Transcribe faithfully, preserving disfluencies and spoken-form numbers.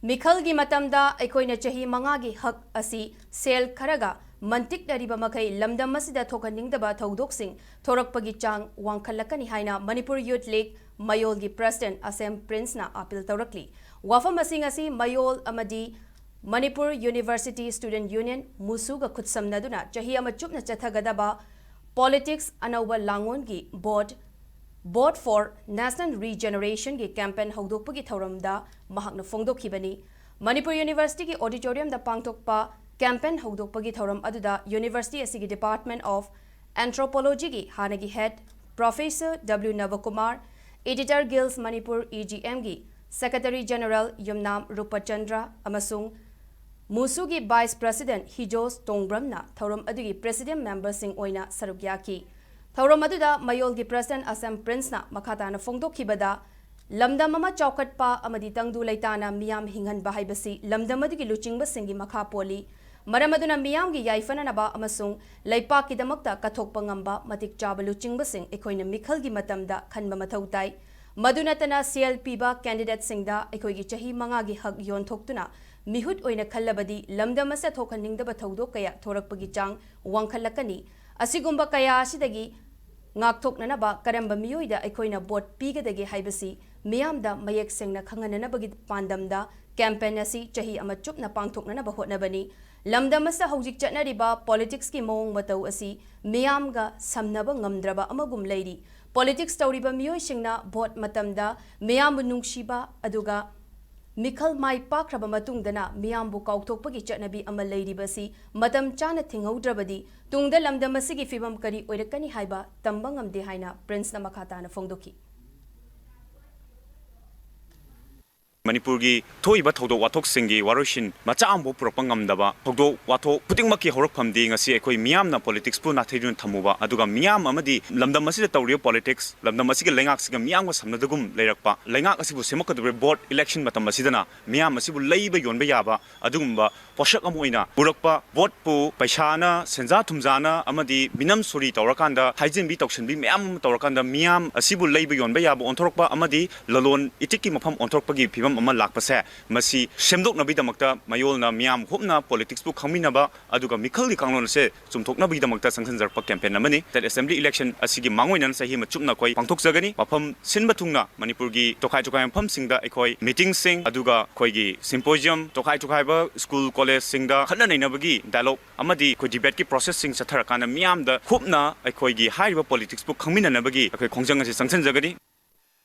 ꯃꯤꯈꯜꯒꯤ ꯃꯇꯝꯗ ꯑꯩꯈꯣꯏꯅ ꯆꯍꯤ ꯃꯉꯥꯒꯤ ꯍꯛ ꯑꯁꯤ ꯁꯦꯜ ꯈꯔꯒ ꯃꯟꯇꯤꯛꯅꯔꯤꯕ ꯃꯈꯩ ꯂꯝꯗꯝ ꯑꯁꯤꯗ ꯊꯣꯛꯍꯟꯅꯤꯡꯗꯕ ꯊꯧꯗꯣꯛꯁꯤꯡ ꯊꯣꯔꯛꯄꯒꯤ ꯆꯥꯡ ꯋꯥꯡꯈꯠꯂꯛꯀꯅꯤ ꯍꯥꯏꯅ ꯃꯅꯤꯄꯨꯔ ꯌꯨꯊ ꯂꯤꯒ ꯃꯌꯣꯜꯒꯤ ꯄ꯭ꯔꯁꯤꯗꯦꯟꯠ ꯑꯁꯦꯝ ꯄ꯭ꯔꯤꯟꯁꯅ ꯑꯥꯄꯤꯜ ꯇꯧꯔꯛꯂꯤ꯫ ꯋꯥꯐꯝ ꯑꯁꯤꯡ ꯑꯁꯤ ꯃꯌꯣꯜ ꯑꯃꯗꯤ ꯃꯅꯤꯄꯨꯔ ꯌꯨꯅꯤꯚꯔꯁꯤꯇꯤ ꯁ꯭ꯇꯨꯗꯦꯟꯠ ꯌꯨꯅꯤꯌꯟ, ꯃꯨꯁꯨꯒ ꯈꯨꯠꯁꯝꯅꯗꯨꯅ ꯆꯍꯤ ꯑꯃ ꯆꯨꯞꯅ ꯆꯠꯊꯒꯗꯕ ꯄꯣꯂꯤꯇꯤꯛꯁ ꯑꯅꯧꯕ ꯂꯥꯡꯑꯣꯟꯒꯤ vote, Vote for National Regeneration ꯒꯤ ꯀꯦꯝꯄꯦꯟ ꯍꯧꯗꯣꯛꯄꯒꯤ ꯊꯧꯔꯝꯗ ꯃꯍꯥꯛꯅ ꯐꯣꯡꯗꯣꯛꯈꯤꯕꯅꯤ꯫ ꯃꯅꯤꯄꯨꯔ ꯌꯨꯅꯤꯚꯔꯁꯤꯇꯤꯒꯤ ꯑꯣꯗꯤꯇꯣꯔꯤꯌꯝꯗ ꯄꯥꯡꯊꯣꯛꯄ ꯀꯦꯝꯄꯦꯟ ꯍꯧꯗꯣꯛꯄꯒꯤ ꯊꯧꯔꯝ ꯑꯗꯨꯗ ꯌꯨꯅꯤꯚꯔꯁꯤꯇꯤ ꯑꯁꯤꯒꯤ ꯗꯤꯄꯥꯔꯠꯃꯦꯟꯠ ꯑꯣꯐ ꯑꯦꯟꯊ꯭ꯔꯣꯄꯣꯂꯣꯖꯤꯒꯤ ꯍꯥꯟꯅꯒꯤ head professor W Nabakumar, editor ꯒꯤꯜꯁ ꯃꯅꯤꯄꯨꯔ, ꯏ ꯖꯤ ꯑꯦꯝꯒꯤ ꯁꯦꯀ꯭ꯔꯦꯇꯔꯤ ꯖꯦꯅꯔꯦꯜ ꯌꯨꯝꯅꯥꯝ ꯔꯨꯄꯆꯟꯗ꯭ꯔ ꯑꯃꯁꯨꯡ ꯃꯨꯁꯨꯒꯤ ꯚꯥꯏꯁ ꯄ꯭ꯔꯁꯤꯗꯦꯟꯠ ꯍꯤꯖꯣꯁ ꯇꯣꯡꯕ꯭ꯔꯝꯅ ꯊꯧꯔꯝ ꯑꯗꯨꯒꯤ ꯄ꯭ꯔꯦꯁꯤꯗꯦꯟꯠ ꯃꯦꯝꯕꯔꯁꯤꯡ ꯑꯣꯏꯅ ꯁꯔꯨꯛ ꯌꯥꯈꯤ꯫ ꯊꯧꯔꯝ ꯑꯗꯨꯗ ꯃꯌꯣꯜꯒꯤ ꯄ꯭ꯔꯁꯤꯗꯦꯟꯠ ꯑꯁꯦꯝ ꯄ꯭ꯔꯤꯟꯁꯅ ꯃꯈꯥ ꯇꯥꯅ ꯐꯣꯡꯗꯣꯛꯈꯤꯕꯗ, ꯂꯝꯗꯝ ꯑꯃ ꯆꯥꯎꯈꯠꯄ ꯑꯃꯗꯤ ꯇꯪꯗꯨ ꯂꯩꯇꯥꯅ ꯃꯤꯌꯥꯝ ꯍꯤꯡꯍꯟꯕ ꯍꯥꯏꯕꯁꯤ ꯂꯝꯗꯝ ꯑꯗꯨꯒꯤ ꯂꯨꯆꯤꯡꯕꯁꯤꯡꯒꯤ ꯃꯈꯥ ꯄꯣꯜꯂꯤ꯫ ꯃꯔꯝ ꯑꯗꯨꯅ ꯃꯤꯌꯥꯝꯒꯤ ꯌꯥꯏꯐꯅꯅꯕ ꯑꯃꯁꯨꯡ ꯂꯩꯄꯥꯛꯀꯤꯗꯃꯛꯇ ꯀꯠꯊꯣꯛꯄ ꯉꯝꯕ ꯃꯇꯤꯛ ꯆꯥꯕ ꯂꯨꯆꯤꯡꯕꯁꯤꯡ ꯑꯩꯈꯣꯏꯅ ꯃꯤꯈꯜꯒꯤ ꯃꯇꯝꯗ ꯈꯟꯕ ꯃꯊꯧ ꯇꯥꯏ꯫ ꯃꯗꯨ ꯅꯠꯇꯅ ꯁꯦꯜ ꯄꯤꯕ ꯀꯦꯟꯗꯤꯗꯦꯠꯁꯤꯡꯗ ꯑꯩꯈꯣꯏꯒꯤ ꯆꯍꯤ ꯃꯉꯥꯒꯤ ꯍꯛ ꯌꯣꯟꯊꯣꯛꯇꯨꯅ ꯃꯤꯍꯨꯠ ꯑꯣꯏꯅ ꯈꯜꯂꯕꯗꯤ ꯂꯝꯗꯝ ꯑꯁꯤꯗ ꯊꯣꯛꯍꯟꯅꯤꯡꯗꯕ ꯊꯧꯗꯣꯛ ꯀꯌꯥ ꯊꯣꯔꯛꯄꯒꯤ ꯆꯥꯡ ꯋꯥꯡꯈꯠꯂꯛꯀꯅꯤ꯫ ꯑꯁꯤꯒꯨꯝꯕ ꯀꯌꯥ ꯑꯁꯤꯗꯒꯤ ꯉꯥꯛꯊꯣꯛꯅꯅꯕ ꯀꯔꯝꯕ ꯃꯤꯑꯣꯏꯗ ꯑꯩꯈꯣꯏꯅ ꯚꯣꯠ ꯄꯤꯒꯗꯒꯦ ꯍꯥꯏꯕꯁꯤ ꯃꯤꯌꯥꯝꯗ ꯃꯌꯦꯛ ꯁꯦꯡꯅ ꯈꯪꯍꯟꯅꯅꯕꯒꯤ ꯄꯥꯟꯗꯝꯗ ꯀꯦꯝꯄꯦꯟ ꯑꯁꯤ ꯆꯍꯤ ꯑꯃ ꯆꯨꯞꯅ ꯄꯥꯡꯊꯣꯛꯅꯅꯕ ꯍꯣꯠꯅꯕꯅꯤ꯫ ꯂꯝꯗꯝ ꯑꯁꯤꯗ ꯍꯧꯖꯤꯛ ꯆꯠꯅꯔꯤꯕ ꯄꯣꯂꯤꯇꯤꯛꯁꯀꯤ ꯃꯑꯣꯡ ꯃꯇꯧ ꯑꯁꯤ ꯃꯤꯌꯥꯝꯒ ꯁꯝꯅꯕ ꯉꯝꯗ꯭ꯔꯕ ꯑꯃꯒꯨꯝ ꯂꯩꯔꯤ꯫ ꯄꯣꯂꯤꯇꯤꯛꯁ ꯇꯧꯔꯤꯕ ꯃꯤꯑꯣꯏꯁꯤꯡꯅ ꯚꯣꯠ ꯃꯇꯝꯗ ꯃꯤꯌꯥꯝꯕꯨ ꯅꯨꯡꯁꯤꯕ ꯑꯗꯨꯒ ꯃꯤꯈꯜ ꯃꯥꯏ ꯄꯥꯛꯈ꯭ꯔꯕ ꯃꯇꯨꯡꯗꯅ ꯃꯤꯌꯥꯝꯕꯨ ꯀꯥꯎꯊꯣꯛꯄꯒꯤ ꯆꯠꯅꯕꯤ ꯑꯃ ꯂꯩꯔꯤꯕꯁꯤ ꯃꯇꯝ ꯆꯥꯅ ꯊꯤꯡꯍꯧꯗ꯭ꯔꯕꯗꯤ ꯇꯨꯡꯗ ꯂꯝꯗꯝ ꯑꯁꯤꯒꯤ ꯐꯤꯕꯝ ꯀꯔꯤ ꯑꯣꯏꯔꯛꯀꯅꯤ ꯍꯥꯏꯕ ꯇꯝꯕ ꯉꯝꯗꯦ ꯍꯥꯏꯅ ꯄ꯭ꯔꯤꯟꯁꯅ ꯃꯈꯥ ꯇꯥꯅ ꯐꯣꯡꯗꯣꯛꯈꯤ꯫ ꯃꯅꯤꯄꯨꯔꯒꯤ ꯊꯣꯛꯏꯕ ꯊꯧꯗꯣꯛ ꯋꯥꯊꯣꯛꯁꯤꯡꯒꯤ ꯋꯥꯔꯣꯏꯁꯤꯟ ꯃꯆꯥ ꯑꯃꯐꯥꯎ ꯄꯨꯔꯛꯄ ꯉꯝꯗꯕ, ꯊꯧꯗꯣꯛ ꯋꯥꯊꯣꯛ ꯈꯨꯗꯤꯡꯃꯛꯀꯤ ꯍꯧꯔꯛꯐꯝꯗꯤ ꯉꯁꯤ ꯑꯩꯈꯣꯏ ꯃꯤꯌꯥꯝꯅ ꯄꯣꯂꯤꯇꯤꯛꯁꯄꯨ ꯅꯥꯊꯩꯗꯨꯅ ꯊꯝꯃꯨꯕ, ꯑꯗꯨꯒ ꯃꯤꯌꯥꯝ ꯑꯃꯗꯤ ꯂꯝꯗꯝ ꯑꯁꯤꯗ ꯇꯧꯔꯤꯕ ꯄꯣꯂꯤꯇꯤꯛꯁ, ꯂꯝꯗꯝ ꯑꯁꯤꯒꯤ ꯂꯩꯉꯥꯛꯁꯤꯒ ꯃꯤꯌꯥꯝꯒ ꯁꯝꯅꯗꯒꯨꯝ ꯂꯩꯔꯛꯄ, ꯂꯩꯉꯥꯛ ꯑꯁꯤꯕꯨ ꯁꯦꯝꯃꯛꯀꯗꯧꯔꯤꯕ ꯚꯣꯠ ꯏꯂꯦꯛꯁꯟ ꯃꯇꯝ ꯑꯁꯤꯗꯅ ꯃꯤꯌꯥꯝ ꯑꯁꯤꯕꯨ ꯂꯩꯕ ꯌꯣꯟꯕ ꯌꯥꯕ ꯑꯗꯨꯒꯨꯝꯕ ꯄꯣꯠꯁꯛ ꯑꯃ ꯑꯣꯏꯅ ꯎꯔꯛꯄ, ꯚꯣꯠꯄꯨ ꯄꯩꯁꯥꯅ, ꯁꯦꯟꯖꯥ ꯊꯨꯝꯖꯥꯅ ꯑꯃꯗꯤ ꯃꯤꯅꯝ ꯁꯣꯔꯤ ꯇꯧꯔꯀꯥꯟꯗ, ꯍꯥꯏꯖꯤꯟꯕꯤ ꯇꯧꯁꯤꯟꯕꯤ ꯃꯌꯥꯝ ꯑꯃ ꯇꯧꯔꯀꯥꯟꯗ ꯃꯤꯌꯥꯝ ꯑꯁꯤꯕꯨ ꯂꯩꯕ ꯌꯣꯟꯕ ꯌꯥꯕ ꯑꯣꯟꯊꯣꯔꯛꯄ ꯑꯃꯗꯤ ꯂꯂꯣꯟ ꯏꯇꯤꯛꯀꯤ ꯃꯐꯝ ꯑꯣꯟꯊꯣꯔꯛꯄꯒꯤ ꯐꯤꯕꯝ ꯑꯃ ꯂꯥꯛꯄꯁꯦ, ꯃꯁꯤ ꯁꯦꯝꯗꯣꯛꯅꯕꯒꯤꯗꯃꯛꯇ ꯃꯌꯣꯜꯅ ꯃꯤꯌꯥꯝ ꯍꯨꯞꯅ politics ꯄꯨ ꯈꯪꯃꯤꯟꯅꯕ ꯑꯗꯨꯒ ꯃꯤꯈꯜꯒꯤ ꯀꯥꯡꯂꯣꯟ ꯑꯁꯦ ꯆꯨꯝꯊꯣꯛꯅꯕꯒꯤꯗꯃꯛꯇ ꯆꯪꯁꯤꯟꯖꯔꯛꯄ campaign ꯑꯃꯅꯤ꯫ State Assembly election ꯑꯁꯤꯒꯤ ꯃꯥꯡꯑꯣꯏꯅꯅ ꯆꯍꯤ ꯑꯃ ꯆꯨꯞꯅ ꯑꯩꯈꯣꯏ ꯄꯥꯡꯊꯣꯛꯆꯒꯅꯤ꯫ ꯃꯐꯝ ꯁꯤꯟꯕ ꯊꯨꯡꯅ ꯃꯅꯤꯄꯨꯔꯒꯤ ꯇꯣꯈꯥꯏ ꯇꯣꯈꯥꯏꯕ ꯃꯐꯝꯁꯤꯡꯗ ꯑꯩꯈꯣꯏ meeting ꯁꯤꯡ, ꯑꯗꯨꯒ ꯑꯩꯈꯣꯏꯒꯤ symposium, ꯇꯣꯈꯥꯏ ꯇꯣꯈꯥꯏꯕ school college ꯁꯤꯡꯗ ꯈꯠꯅ ꯅꯩꯅꯕꯒꯤ dialogue ꯑꯃꯗꯤ ꯑꯩꯈꯣꯏ debate ꯀꯤ process ꯁꯤꯡ ꯆꯠꯊꯔꯀꯥꯟꯗ ꯃꯤꯌꯥꯝꯗ ꯍꯨꯞꯅ ꯑꯩꯈꯣꯏꯒꯤ ꯍꯥꯏꯔꯤꯕ politics ꯄꯨ ꯈꯪꯃꯤꯟꯅꯅꯕꯒꯤ ꯑꯩꯈꯣꯏ ꯈꯣꯡꯖꯪ ꯑꯁꯤ ꯆꯪꯁꯤꯟꯖꯒꯅꯤ꯫